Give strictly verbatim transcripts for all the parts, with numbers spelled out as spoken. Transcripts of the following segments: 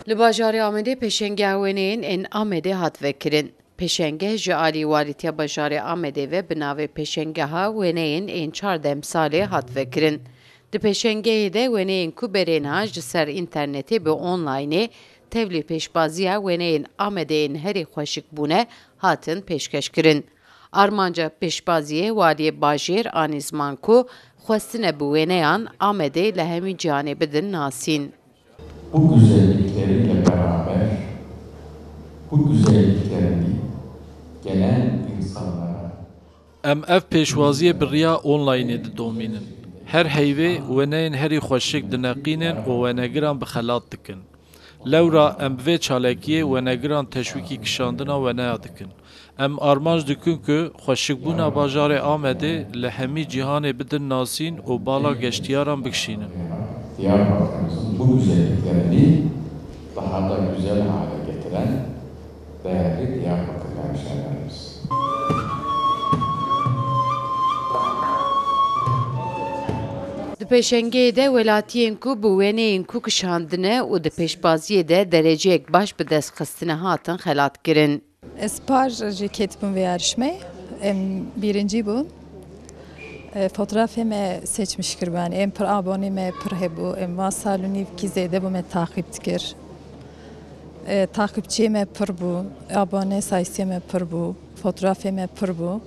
Li bajarê Amedê pêşengeha wêneyên ên Amedê hat vekirin. Pêşengeh ji alî Walîtiya Bajarê Amedê ve bi navê Pêşengeha Wêneyên ên Çar Demsalê hat vekirin. Di pêşengehê de wêneyên ku berê niha ji ser înternetê bi onlaynê tevlî pêşbaziya wêneyên Amedê yên herî xweşik bûne, hatin pêşkeşkirin. Armanca pêşbaziyê waliyê bajêr anî ziman ku xwestine bi wêneyan Amedê li hemî cîhanê bidin nasîn. Bu güzellikleriyle beraber bu güzelliklerini gelen insanlara Em ev pêşwaziyê bi riya onlaynê didomînin. Her heyvê wêneyên herî xweşik dineqînin û wênegiran bi xelat dikin. Lewra em bi vê çalakiyê wênegiran teşwîkî kişandina wêneya dikin. Em armanc dikin ku xweşikbûna bajarê Amedê li hemî cîhanê bidin nasîn û bala geştiyaran bikişînin. Diyarbakır'ımızın bu güzelliklerini daha da güzel hale getiren değerli Diyarbakırlı hemşehrilerimiz. Di pêşengeyê de welatiyên ku bi wêneyên ku kişandine û di pêşbaziyê de dereceyek baş bi dest xistine hatin xelatkirin. Ez par jî ketibûm vê yarışmeyê. Em birinci bûn. E, fotoğrafê me seçmiş kiribûn. Em pir abonê me pir hebû. Em va sal û nîvkî zêde bû me taqîb dikir. E, taqîbçiyê me pir bû. Abone sayısê me pir bû. Fotoğrafê me pir bû.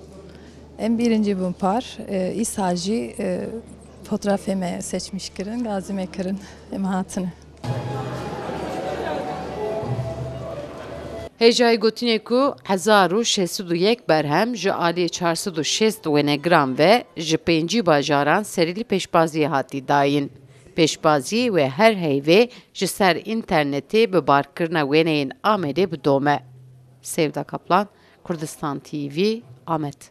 Em birinci bûn par. E, îsal jî, e, fotoğrafê me seçmiş kirin. Gazî me kirin. Em hatine. Hêjayî gotinê ku hezar û şeş sed û yek berhem ji alî çar sed û şêst wênegiran ve ji pêncî bajaran serî li pêşbaziyê hatî dayîn. Pêşbazî wê her heyvê ji ser înternetê bi barkirina wêneyên Amedê bidome. Sevda Kaplan, Kurdistan T V, Amed.